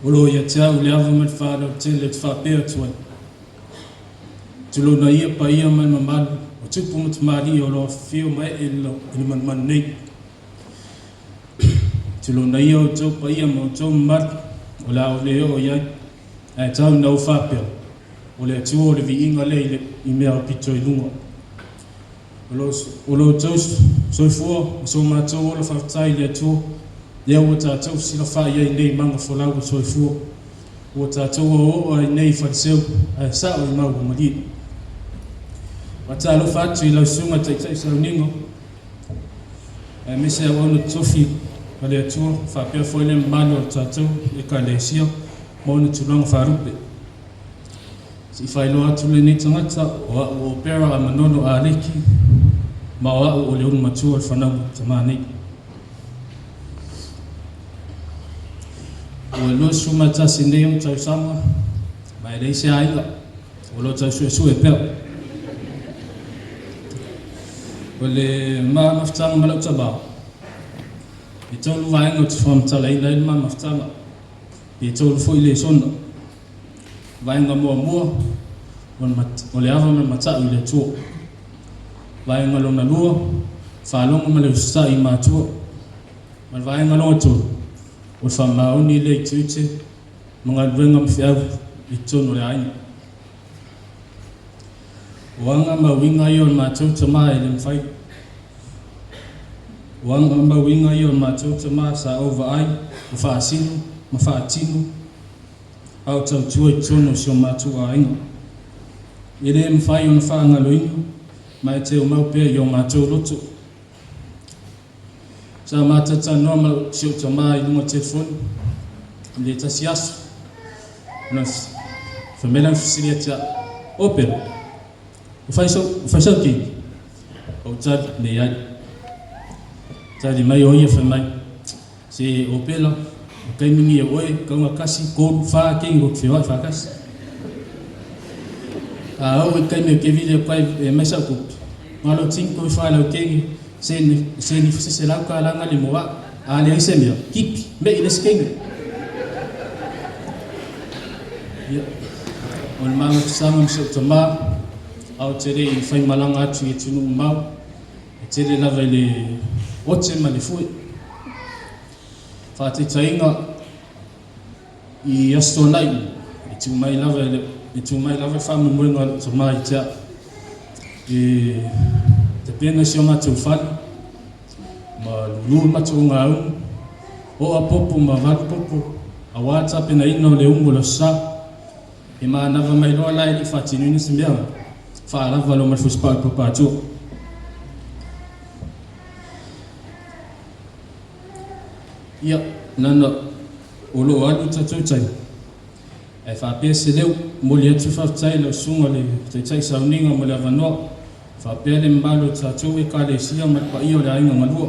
O lo o ia te au le ava ma le faaaloalo tele ou te faapea atu ai, Tulouna ia paia ma le mamalu o tupu ma tamalii o lo o afifio ma ee i le manumanu nei. Tulouna ia outou paia ma outou mamalu o le a ou le oo i ai, ae tau ina ou faapea, O le Atua o le viiga lea i mea aupito i luga. O lo outou soifua ma so matou ola faafetai i le Atua, lea ua tatou fesilafai ai nei i magafolau o le soifua, ua tatou oooo ai nei i Faleseu, ae sao i mau ua malie. Faatalofa atu i lau Susuga i le Taitai Sauniga, aemaise auauna totofi a le Atua, faapea foi le mamalu o le tatou Ekalesia ma ona tulaga faalupe. Se i faailoa atu lenei tagata, o au o Opera Manono Aleki, ma o au o le ulumatua o le fanau a tama nei. Ua 21 nei ou tausaga, ma e leai se aiga, o lo o tau suesue pea. O le ma mafutaga ma lau tama, e tolu vaega ou te faamatalaina ai le ma mafutaga, e tolu foi lesona. Vaega muamua, o le ava ma le mata'u i le Atua. Vaega lona lua, faalogo ma le usitai i matua. Ma le vaega lona tolu, o le faamaoni lea i tiute ma galuega ma feau i totonu o le aiga. O aga ma uiga ia o le matou tama e le mafai. O aga ma uiga ia o le matou tama sa ou vaai o faasino ma faatino a o tautua i totonu o si o matou aiga. E le mafai ona faagaloina ma e teumau pea i o matou loto. Sa ma talatalanoa ma si ou tama i luga o le telefoni i le tasi aso. Ona fai mai lea na fesili ia te au, Opera, ua fai sau keiki? Ou tali, leai. Tali mai o ia fai mai, Se Opela, o taimi nei o oe, kauga kasi, tolu, fa keiki tou te feoai faatasi. A oo i le taimi ou te vili atu ai e aumai sau tupe, galo tini toi fa lau keiki, seni se $100 gali mo au. A leai se mea, kipi, me'i le isi keiki. Ia, o le magafesaga ma si ou tama, a ou te le i faimalaga atu i atunuu mamao, e tele lava i le ote ma le fue. Faataitaiga, i Aso Toonai, e tu mai lava e tu mai lava le faamoemoega o lou tama ia te au. E tapena si o matou fale, ma lulu le matou ogaumu, oa popo ma valu popo, aua le tapenaina o le umu o le Aso Sa. E manava mai loa la e le i faatinoina se mea, faalava loa ma le fusipau i le papa-atua. Ia, leaga o lo o alu le tatou taimi, ae faapea se leo, momoli atu le faafetai i lau Susuga i le Taitai Sauniga mo le avanoa, faapea le mamalu o le tatou Ekalesia ma le paia o le aiga galua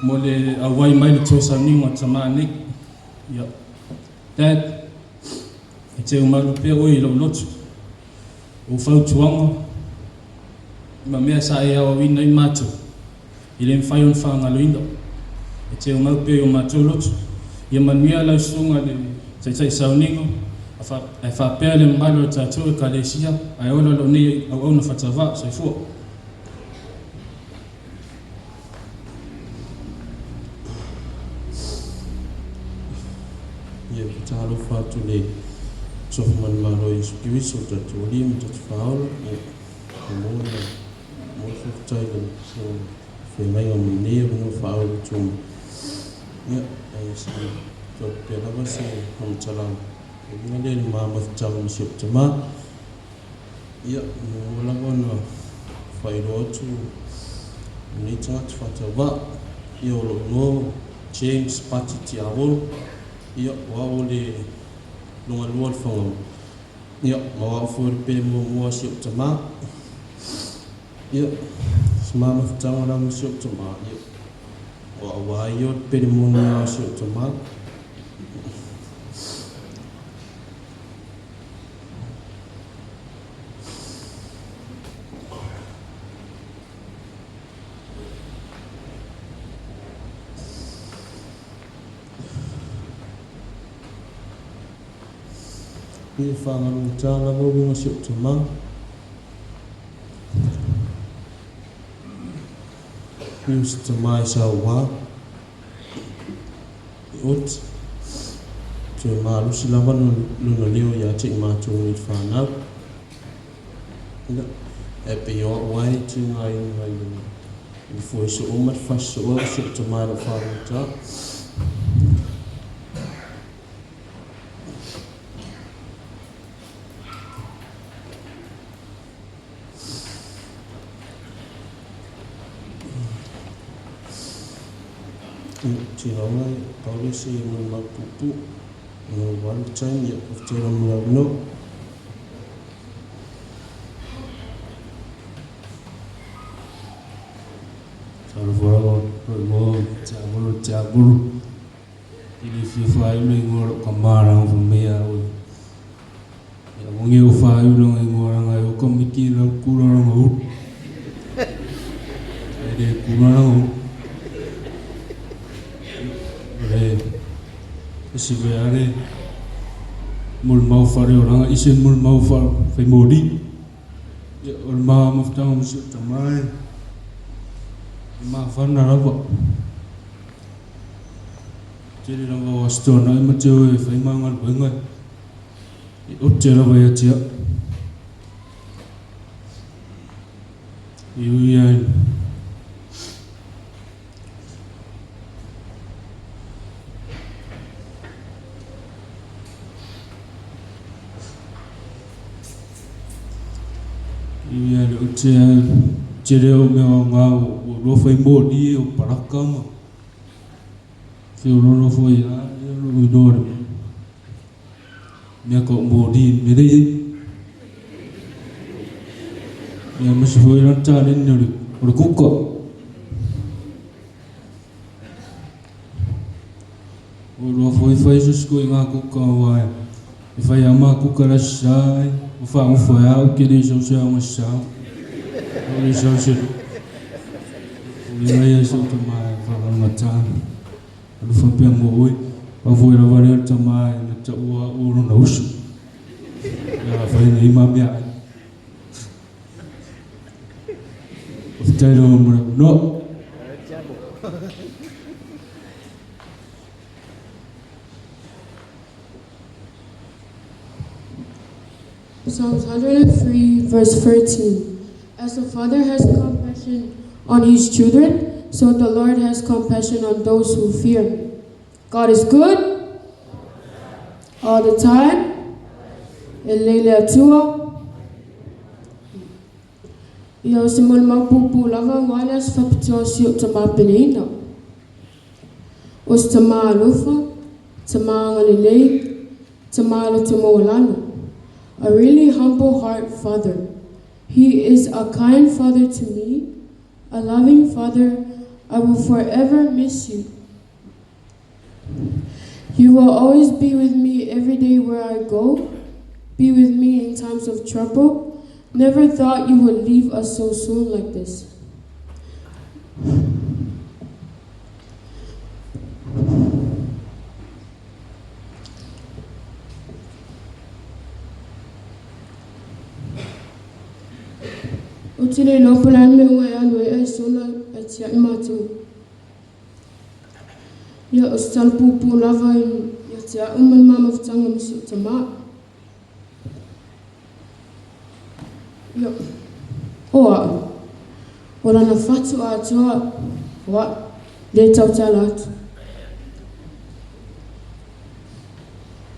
mo le auai mai i le toe sauniga o le tama nei. Ia, Dad, e te umalu pea oe i lou loto, o fautuaga ma mea sa e aoaoina ai matou, e le mafai ona faagaloina. E teumau pea i o matou loto. Ia manuia lau Susuga i le Taitai Sauniga, ae faapea le mamalu o le tatou Ekalesia, ae ola lou nei auauna faatauvaa. Soifua. Ia, ou te talofa atu i le Suafa Manumalo o Iesu Keriso, o le tatou Alii ma tatou Faaola. Ia, e momoli le faafetai i le feagaiga ma lenei avanoa faaauau i tuma. Ia, ae se i tuu atu pea lava se faamatalaga e uiga lea i le ma mafutaga ma si ou tama. Ia, e muamua lava ona faailoa atu lenei tagata faatauvaa. Ia, o lou igoa o James Pati Tiavolo. Ia, o au o le logalua o le Fagao. Ia, ma o au foi o le pele muamua a si ou tama. Ia, si ma mafutaga la ma si ou tama, ia, o au lava ia o le pele moni lava o si ou tama. Ia, e faagalugata lava uiga o si ou tamā. Ia, o se tamā e sauā, e oti, toe malosi lava lona leo ia te i matou nei le fanau. Ia, ae pei o au lava e tigaina i le foe soo ma le fasi soo au o si ou tamā i lou faalugata. Tinoga pau le se molimau puupuu ona ua alu le taimi. Ia, faafetai lava mo le avanoa. Talofa lava lou igoa o Tiavolo Tiavolo. E le fia faaiu le igoa o lou tama leaga fai mai a oe. Ia aua ne i ou faaiu lona igoa leaga e oka miti lau kula lona ulu. E le kula lona ulu. O le isi foi lava le molimau faaleolaga, ese le molimau faimoli. Ia, o le ma mafutaga ma si ou tama e mafana lava. Tele lava o aso tuanai ma te o e fai ma galuega e ote lava ia te au. E ui ai Ia le ote tele o mea o ngā o lua fai moli o palaka ma feololo foi a ia lou iloa le mea ka o moli me lei ai. Ia aemaise foi la le taleni o le kuka. O lua foi fai se isi ituaiga kuka aua e fai lava ma kuka le Aso Sa ai ma faagofa ai lava ou te le sau se aoga sasao. Ou le sau se Pulega ia si ou tama e faagalugata. Alofa pea mo oe. Pau foi lava lea o le tama na taua au o lona uso. Ia fai nei ma mea ai. Faafetai lava mo le avanoa. Psalms 103, verse 13. As the Father has compassion on his children, so the Lord has compassion on those who fear him. God is good all the time. E lelei le Atua. Ia o se molimau puupuu lava aua le aso faapitoa o si ou tama peleina. O se tama alofa, tama agalelei, tama loto maualalo. A really humble heart father. He is a kind father to me, a loving father. I will forever miss you. You will always be with me every day where I go, be with me in times of trouble. Never thought you would leave us so soon like this. Ou te le iloa po o le a le mea ua e alu ai ae sola ae tiai matou. Ia, o se tala puupuu lava ia te au ma le ma mafutaga ma si ou tamā. Ia, o au, o lana fatu atoa o au, lea e tautala atu.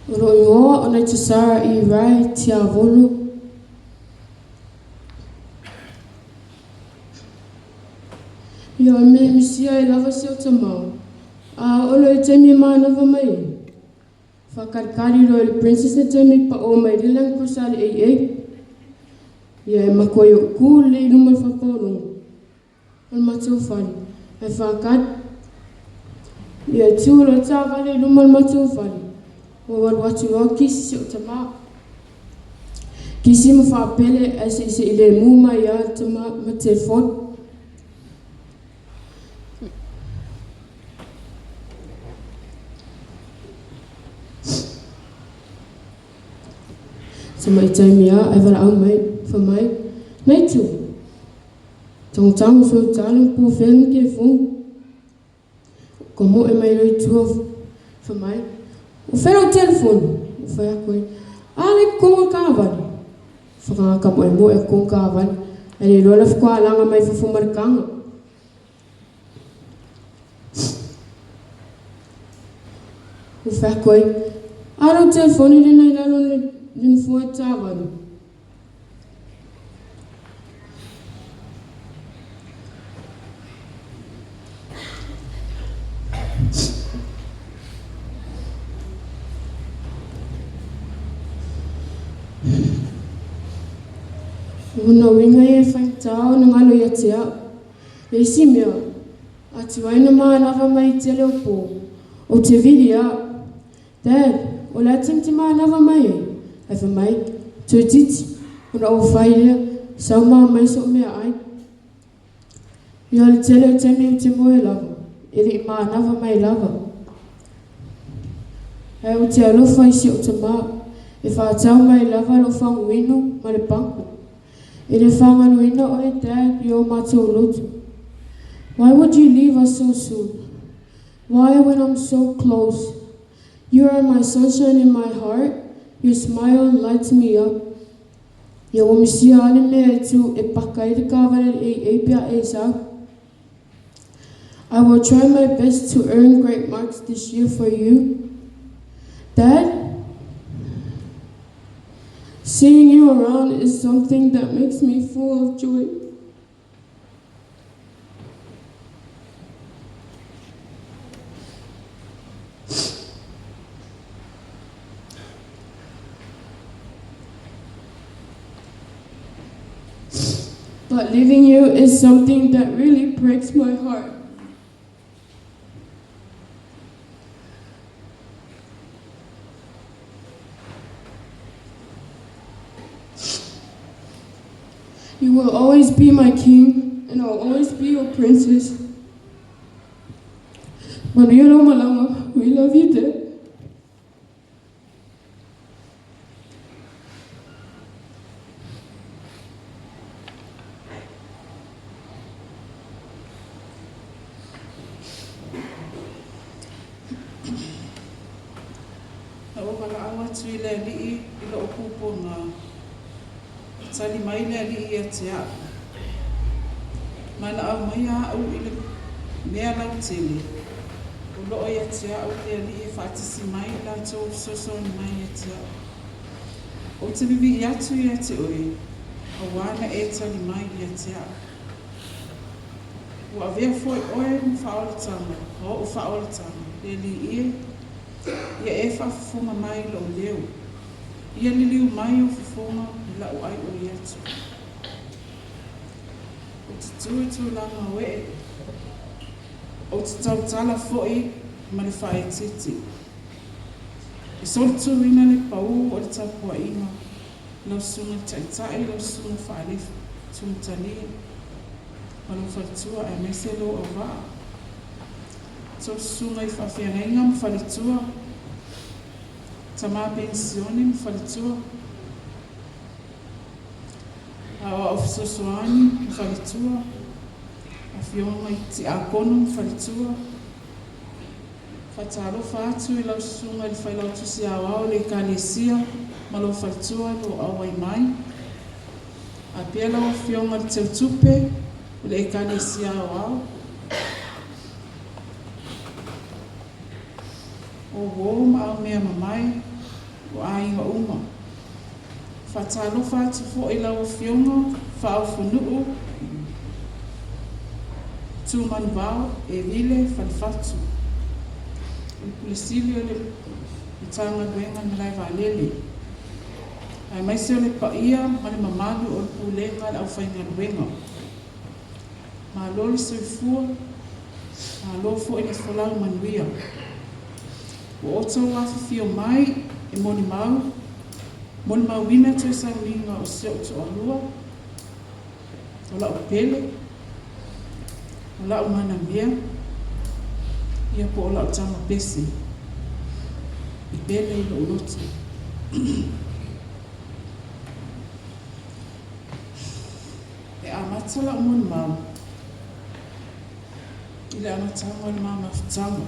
O lou igoa o Naitasara E. Rai Tiavolo. Ia, o le mea e misia ai lava si ou tamā, a oo loa i le taimi e manava mai ai, Faakalikali loa i le princess le taimi pao mai le Land Cruiser a le AA. Ia e makuai ou ku lelei i luma o le fapaologo o le matou fale ae faakali. Ia e tu loa taavale i luma o le matou fale, ua alu atu loa kisi si ou tamā. Kisi ma faapele ae seisei lemu mai lava le tamā ma telefoni. Si tamaitai lava ae valaau mai, fai mai, Naitu, tagotago sou talo ma pofele ma telefoni. Ka moe mai loa i tua, fai mai, O fea lou telefoni? Ou fai atu ai, A la e i totonu o le karavale. Fagagata moemoe atu totonu karavale, ae le iloa la faatoa laga mai fafo ma le taga. Ou fai atu ai, A lou telefoni lena i lalo o le nofoa i le taavale. O lona uiga ia e faigata ona galo ia te au. Le isi mea, a tuai ona manava mai i tele o po, ou te vili lava. Dad, o le a te te manava mai ai? Ae fai mai, Toeitiiti, ona ou fai lea, sau ma aumai so'u meaai. Ia o le tele o taimi ou te moe lava, e le i manava mai lava. Ae ou te alofa i si ou tamā, e faatau mai lava lou faguinu ma le panko. E le faagaloina oe Dad i o matou lotu. Why would you leave us so soon? Why when I'm so close? You are my sunshine in my heart, your smile lights me up. Ia ua misia lava le mea e tu e paka ai le taavale a le AA pe a e sau. I will try my best to earn great marks this year for you. Dad, seeing you around is something that makes me full of joy. But leaving you is something that really breaks my heart. You will always be my king, and I'll always be your princess. Manuia lou malaga, we love you, Dad. Na ou valaau atu i le Alii i lou pupuga, e tali mai le Alii ia te a'u. Valaau mai a'u i le mea lautele, o loo ia te a'u le Alii e faatasi mai i latou fesoasoani mai ia te a'u. Ou te vivii atu ia te oe, auā na e tali mai ia te a'u. Ua avea foi oe ma faaolataga, ma o'u faaolataga, le Alii e, ia e faafofoga mai i lou leo. Ia liliu mai ou fofoga i la'u aioi atu. Ou te tu i tulaga o ee, ou te tautala foi ma le faaeteete. E solituina le paū o le tapuaiga, lau Susuga i le Taitai, lau Susuga Faalefu Tumatalia ma lou faletua aemaise lou auvaa. Tou susuga i faafeagaiga ma faletua, tama penisione ma faletua, aoao fesoasoani ma faletua, afioga i tiakono ma faletua. Faatalofa atu i lau susuga i le Failautusi Aoao o le Ekalesia ma lou faletua i lou auai mai. Apea lau Afioga i le Teutupe o le Ekalesia Aoao. O uō ma aumea mamae o aiga uma. Faatalofa atu foi i lau Afioga Faaofonuu Tumanuvao Evile Falefatu, o le Pule Sili o le Matagaluega o le Malae Vaalele, aemaise o le paia ma le mamalu o le Pulega a le Aufaigaluega. Malo le soifua, malo foi le folau manuia. Ua outou afifio mai e molimau, molimauina toe sauniga o si ou toalua, o la'u pele, o la'u manamea, ia po o la'u tama pese, e pele i lo'u loto. amata la'u molimau i le amataga o le ma mafutaga.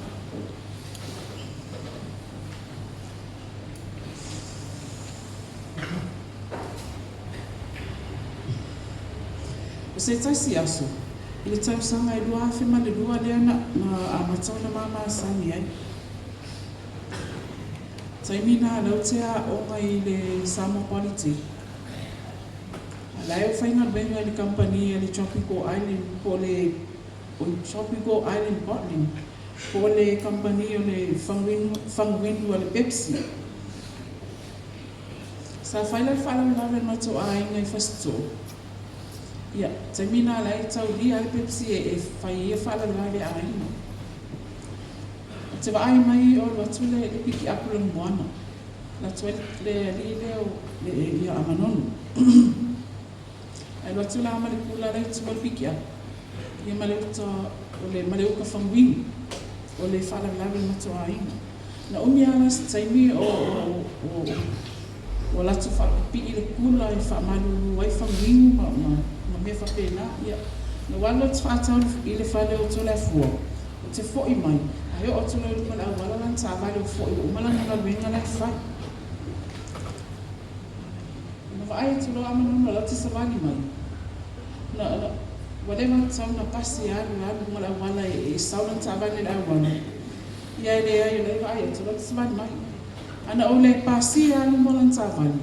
O se tasi aso, i le tausaga e 2002 lea na amata ona ma masani ai. Taimi na lea ou te a'oga i le Samoa Polytech. A la e ou faigaluega i le kamupani a le Tropical Island po o le Tropical Island Bottling, po o le kamupani o le faguinu a le Pepsi. Sa fai la le faalavelave i le matou aiga i Fasitoo. Ia, taimi na la e taulia ai le Pepsi e fai ai ia faalavelave a aiga. Ou te vaai mai o alu atu le pikiapu i lona moana, alu atu ai le alii lea o ia a Manono. Ae alu atu la ma le kula la e i tua le pikiapu, ia ma le uta o le ma le uka faguinu o le faalavelave i le matou aiga. Na umi lava la se taimi o o o alu atu faapipii le kula e faamalulu ai faguinu ma ma mea faapena. Ia, na ou alu la ou te faatau i le fale o Toleafua, Ou te foi mai, ae oo atu loa i luma o le auala lana taavale ua foi ua uma lana galuega la e fai. Na vaai atu loa a Manono o la ou te savali mai, na, na, ua leva ona tatau ona pasi e alu e alu i luga o le auala e sau lana taavale i le auala, ia e leai o lea e vaai atu o la ou te savali mai. A na ou le pasia lava luma o lana taavale,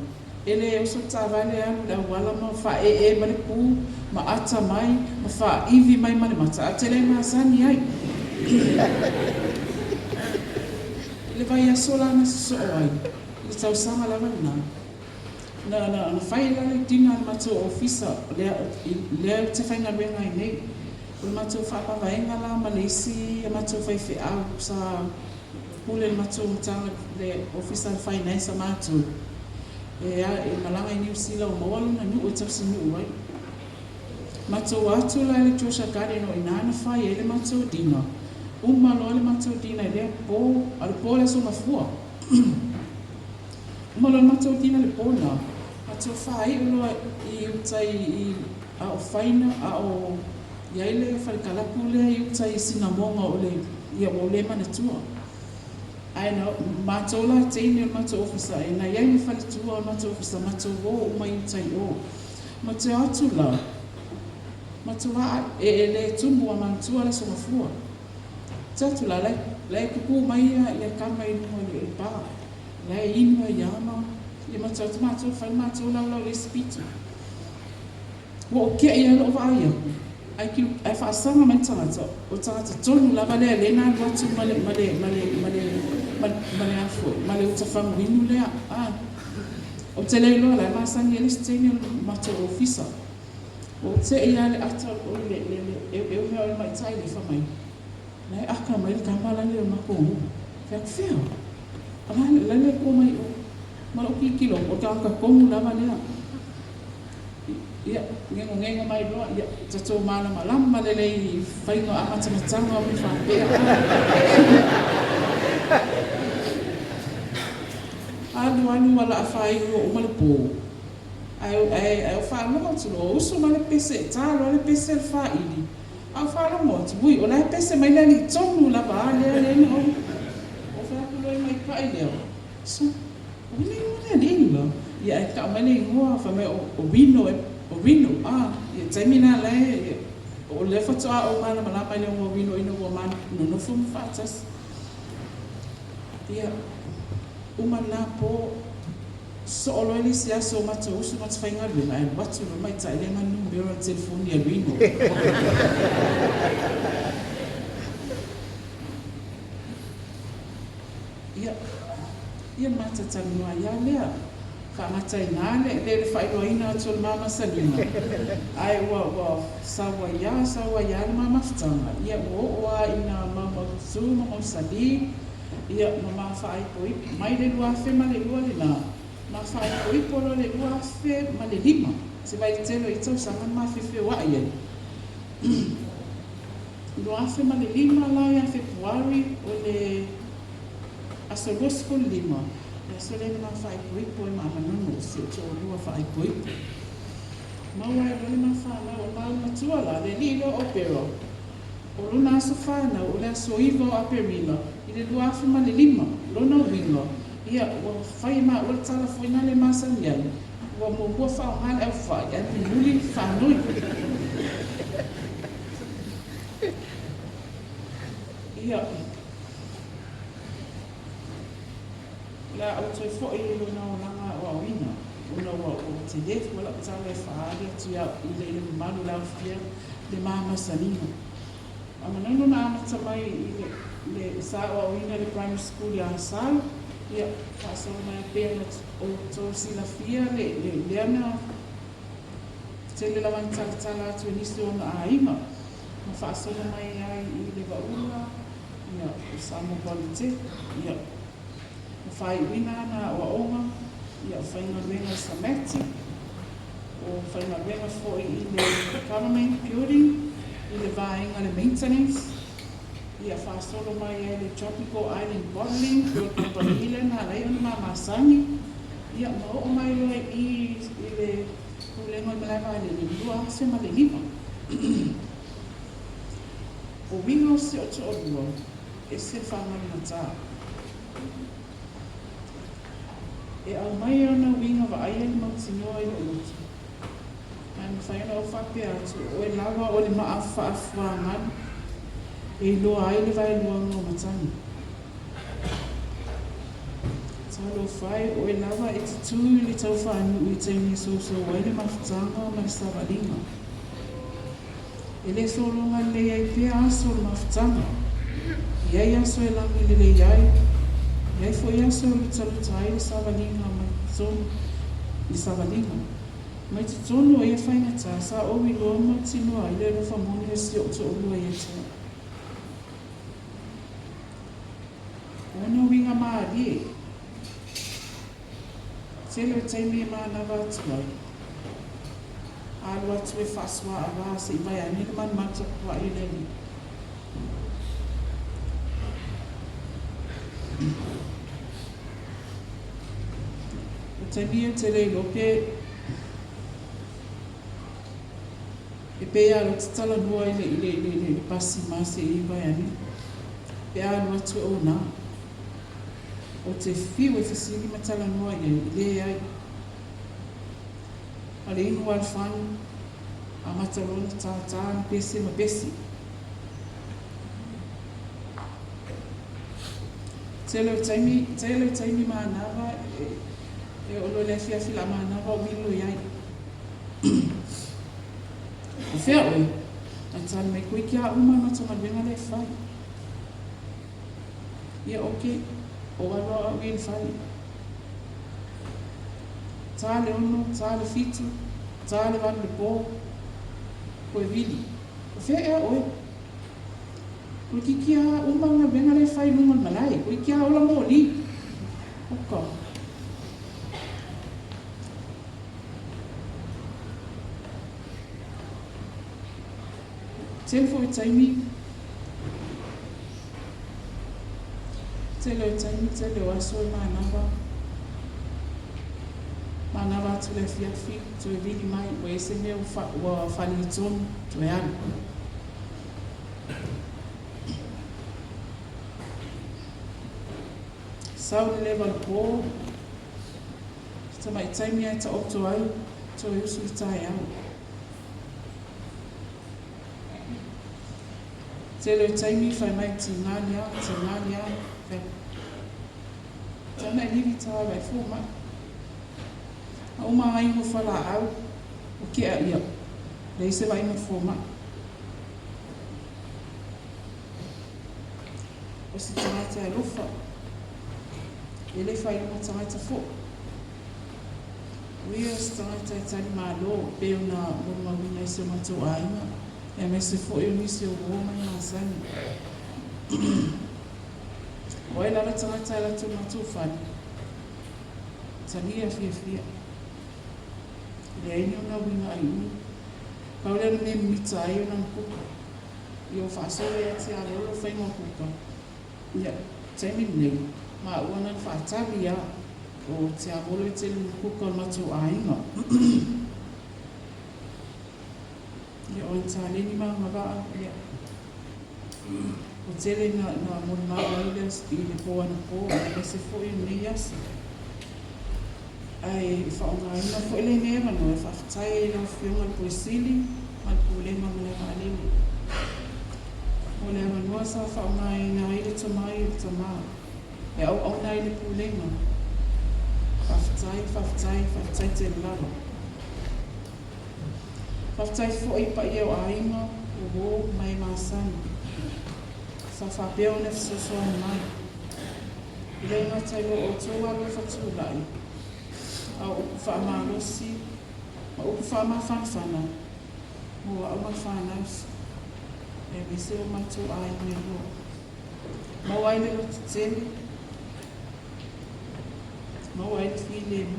E le oso le taavale e alu i le auala ma faaee mai le pu ma ata mai ma faaivi mai ma le mata, ae ou te le masani ai. I le vaiaso la na sosoo ai, i le tausaga lava lena, na, na, na fai la le dinner a le matou ofisa, lea, lea ou te faigaluega ai nei. O le matou faapavaega la ma le isi a matou faifeau sa pule i le matou matagaluega, le Ofisa o le Finance a matou, e a, e malaga i Niu Sila ua maua lona nuu e tausinuu ai. Matou o atu la i le Joshua Garden o i ina na fai ai le matou dinner. Uma loa le matou dinner i lea po, a o le po o le Aso Gafua. Uma loa le matou dinner i le po lena, matou faaiu loa i uta i, a o faina, a o i ai le fale kalapu lea i uta i Sinamoga o le, ia ua ou le manatua. Ae na matou la teine o le matou ofisa e na iai ma faletua o le matou ofisa matou o uma i uta i o. Matou o atu la, matou a e e le tumu a manatua le aso gafua. Te atu la, la la e kuku mai ia ia kama i luga o le pa. La e inu ai ama, ia matou atu matou fai le matou laulau i le isi pito. Ua ou keʻi ai loʻu vaai aku, ae kilu, ae faasaga mai le tagata, o le tagata tonu lava lea lea na alu atu ma le, ma le, ma le, ma le, ma le, ma le a foi, ma le uta faguinu lea, a. Ou te le iloa la e masani ai le isi teine o le matou ofisa. Ua ou teʻi lava i le ata o le, le, le eueu mea o le maʻitaʻi lea fai mai, La e aka mai le kama la le o makou nuu. Fai atu, Fea? A la, la le kua mai o. Ma lou kilokilo aku, o le tagata tonu lava lea. Ia, gegogego mai loa, ia, tatou malamalama lelei i faiga amatamataga o mea faapea. Alu alu ua laa faaiu ua uma le po. Ae, ae, ae ou faalogo atu loa, usu mai le pese, ta loa le pese a le faili. A ou faalogo atu, ui, o la e pese mai le alii tonu lava a lea lea na ou, ou fai atu loa i maitai lea, so, o le igoa le alii la? Ia ae tau mai le igoa, fai mai o, o Rino e, o Rino, a, ia taimi la la e, o lea faatoa ou malamalama i le igoa o Rino ina ua ma nonofo ma faatasi. Ia, uma lena po, Soo loa le isi aso o matou usu ma te faigaluega ae alu atu loa maitai lea ma le numera o le telefoni a Rino. Ia, ia le mata talanoa ai lava lea. Faagata ai ina le, le, le faailoaina atu o le ma masaniga, ae ua, ua sau ai lava, sau ai lava le ma mafutaga, ia ua oo lava ina maumaututu ma mausali, Ia, ma ma faaipoipo mai le 2002 lena, ma faaipoipo loa le 2005, se vaitele o ia tausaga na ma feofeoa'i ai. 2005 la ia Fepuari o le aso 25, le aso lea na ma faaipoipo ai ma Amanono, si ou toalua faaipoipo. Maua ai loa le ma fanau o le ma matua la, le alii lea o Opera. O lona aso fanau o le aso 9 o Aperila i le 2005, lona uiga, ia, ua fai e maua le tala foi lena e masani ai, ua muamua faaaoga le aufai ae mulimuli faanoi. Ia, o le a ou toe foi i lona olaga aoaoina, ona ua tele fua lau tala e faaali atu i le mamalu o le aofia le ma masaniga. A Manono na amata mai i le sa aoaoina i le Primary School i Asau, ia, faasolo mai e pei ona outou silafia le lea na tele lava ina talatala atu e nisi o ona aiga, ma faasolo mai ai i le Vaula, ia, o Samoa Polytech, ia, na faaiuina ana aoaoga, ia, o faigaluega i le SAMATIC, o faigaluega foi i le Government Building, i le vaega o le maintenance, ia faasolo mai ai le Tropical Island Bottling, po o le kamupani lea na ala ai ona ma masani, ia ma oo mai loa i i le Pulega o le Malae Vaalele i le 2005. O uiga o si ou toalua, e ese le faagalugatā. E aumai ona uiga vaaia le mautinoa i lou loto, ae mafai ona ou faapea atu, o oe lava o le maa faafuagalu e iloa ai le vaeluaga o matagi. Talofa e, o oe lava e te tu i le taufaanuu i taimi e sousou ai le mafutaga ma le savaliga. E le sologa lelei ai pea aso o le mafutaga. E i ai aso e lagi lelei ai, e i ai foi aso e lutaluta ai le savaliga mai totonu le savaliga. Mai totonu o ia faigata sa ou iloa mautinoa ai le alofa moni o si ou toalua ia te au. O ona uiga malie, tele o taimi e manava atu ai, alu atu e faasoa-avā se i vae ane le malumalu tapuai o le Alii. O taimi ia ou te le iloa pe e pei lava o lea ou te talanoa i le, i le, i le, i le pasi ma se i vae ane pe a alu atu e ona. Ou te fiu e fesili ma talanoa i ai, leai. A le inu alofanu, amata loa ona tātā ni pese ma pese. Tele o taimi, tele o taimi manava e, e oo loa i le afiafi la manava o vili loa i ai. O fea oe? Ae tali mai, Koe ki a uma le matou galuega lea e fai. Ia ok, o alu au au i le fale. Tā le 6, tā le 7, tā le 8 le pō, koe vili. O fea ea oe? Koe ki ki a uma le galuega lea e fai i luga o le malae. Koe ki a ola moli. Oka. Tele foi taimi, tele o taimi, tele o aso e manava, manava atu le afiafi, toe vili mai, ua ese mea ua faaletonu, toe alu. Sau le leva o le pō, se tamai taimi ae taoto ai, toe usu le taeao. Tele o taimi fai mai tigā lea, tigā lea, fai tau na e livi tā vai fōmai. A uma ai ua falaau, o kea ia, leai se vaaiga fōmai. O se tagata e alofa, e le failoga tagata foi. O ia o se tagata e tali malo pei ona molimauina i si o matou aiga, aemaise foi o nisi o uo ma le masani. O ai lava tagata e latou matou fale, talia fiafia. E leai ni ona uiga aiui. Pau lea o le mea e mimita ai o lana kuka. Ia ua faasolo ia te Alolo le faiga o kuka. Ia, taimi lenei, maua na le faatali a o Tiavolo e tele ni kuka o le matou aiga. Ia, o ana taleni ma agavaa, ia, ua tele ina molimau ai le i le po anapo aemaise foi o lenei aso. Ae faaaogaina foi lenei avanoa e faafetai ai i lau Afioga i le Pule Sili ma le Pulega o Malae Vaalele mo le avanoa sa faaaogaina ai le tomai o le tama e auauna ai i le Pulega. Faafetai, faafetai, faafetai tele lava. Faafetai foi i paia o aiga, uo ma e masani sa faapea ona fesoasoani mai. E le gata i lo outou alofa tulai, a o upu faamalosi ma upu faamafanafana mo au ma fanau aemaise o matou aiga e lua. Maua ai le lototele, maua ai le filemu.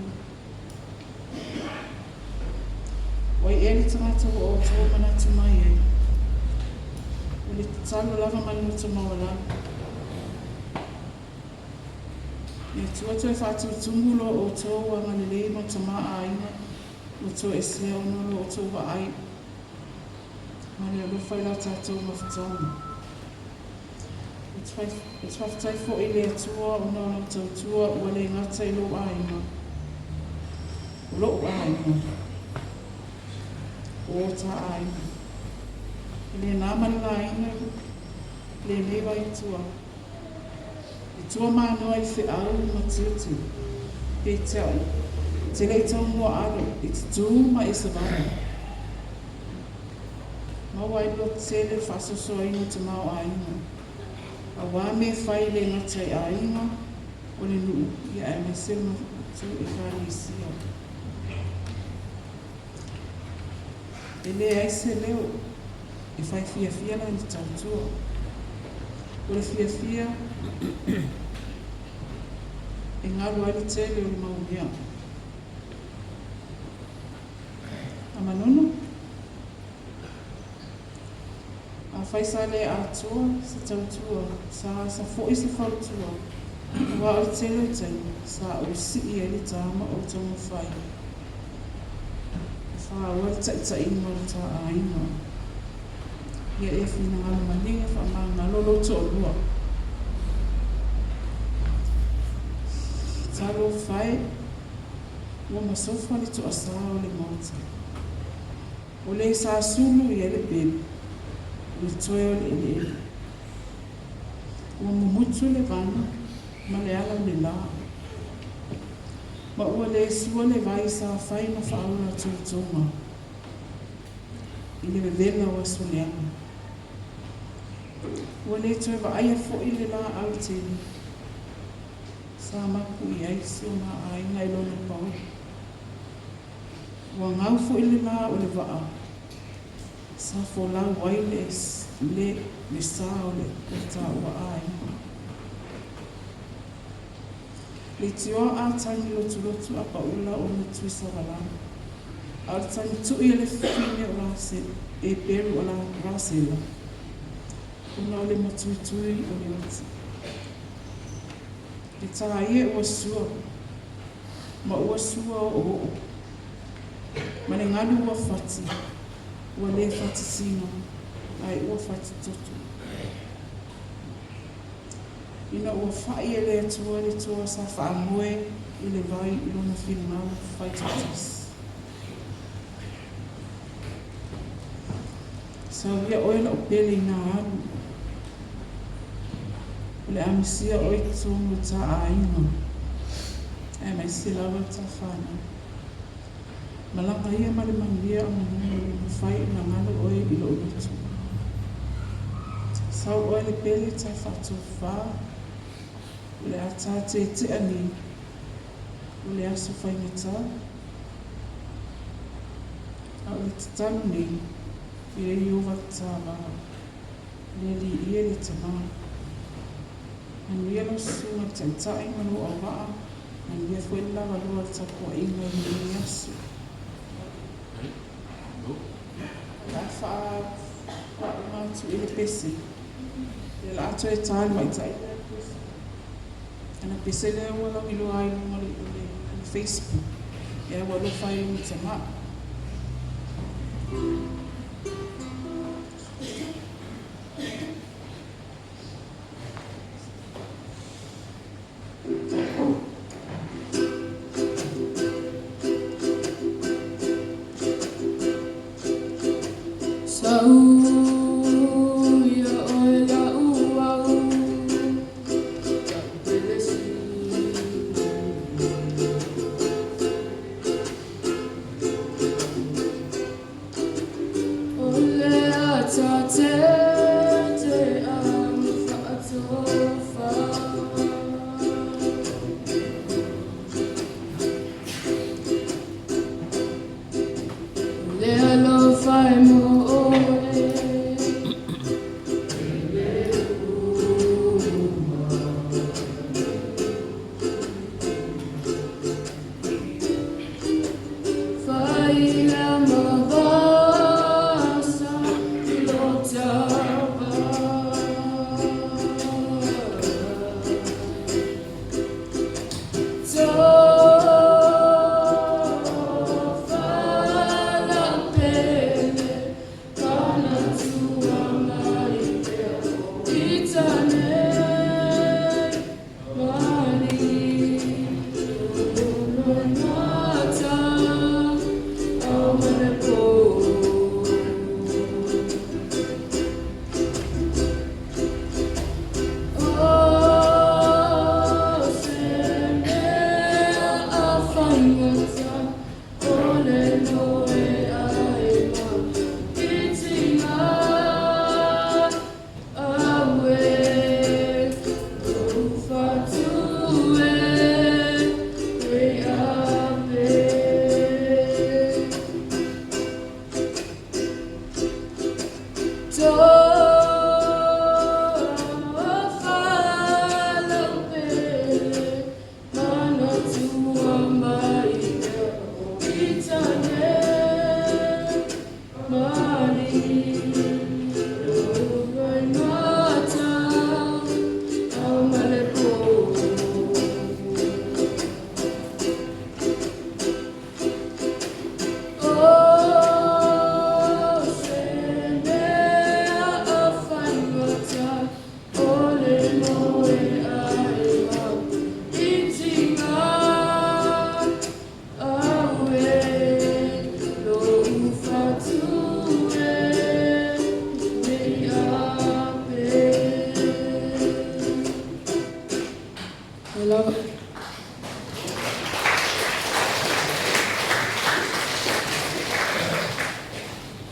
O ai ea le tagata ua outou manatu mai ai? O le tatalo lava ma le loto maualalo. Le Atua toe faatutumu lo outou agalelei ma tamaaiga ua toesea ona o lo outou vaai ma le alofa i la tatou mafutaga. Ou te faafetai foi i le Atua ona o lau tautua ua le gata i lou aiga, o lo'u aiga, o ta aiga. E le na ma le laina lenei vaitua. E tua manoa i feau ma tiute, peitai, e te le i taumua alo, e te tū ma e savali. Maua ai le lototele le faasoasoaina o tamaoaiga. Auā mea e fai e le gata i aiga, o le nuu, ia aemaise le matou Ekalesia. E leai se leo e fai fiafia lana tautua. O le fiafia e galo ai le tele o le mau mea. A Manono, afai sa le atoa se tautua, sa foi se fautua, aua o le tele o taimi sa ou sii ai le tā ma ou taumafai e faaoa le taitaiga o le ta aiga. Ia e finagalo malie faamagalo lou toalua. Talofa e, ua masofa le toasā o le Maota. O le sa sulu i ai le pelu, o le toe o le eleele. Ua mumutu le vana ma le ala o le la. Ma ua le sua le vai sa fai ma faaola totoga i le vevela o aso leaga. Ua le toe vaaia foi le laau tele sa mapu i ai si o ma aiga i lona pau. Ua gau foi le la o le vaa sa folau ai le sa o le taua aiga. Leitioa a tagi lotulotu a paula o le Tuisavalalo. A o le tagi tui a le fafine o Rasela, e Peru o Rasela, ona o le matuitui o le oti. Le tā ia ua sua, ma ua sua oooo. Ma le galu ua fati, ua le fati sina, ae ua fati toto. Ina ua fa'i e le Atua le toa sa faamoe i le vai i lona finagalo faitoatasi. Sauia oe la'u pele ina alu. O le a misia oe i totonu o ta aiga, aemaise lava ta fanau. Malaga ia ma le manuia a Manono e le mafai ona galo oe i lo'u loto. Sau oe le pele ta faatofa, o le a ta tetea nei, o le aso faigata. A o le tatalo nei, ia Ieova le ta va, le Alii e le Tamā. Manuia lau susuga i le Taitai ma lou auvaa, manuia foi le lavaloa o le tapuaiga i lenei aso. O le a faauma atu i le pese. Ia o le a toe ta le maita'i lea le pese. Ana pese lea ua lauiloa ai i luga o le Facebook, ia ua alofa ai i lona tamā.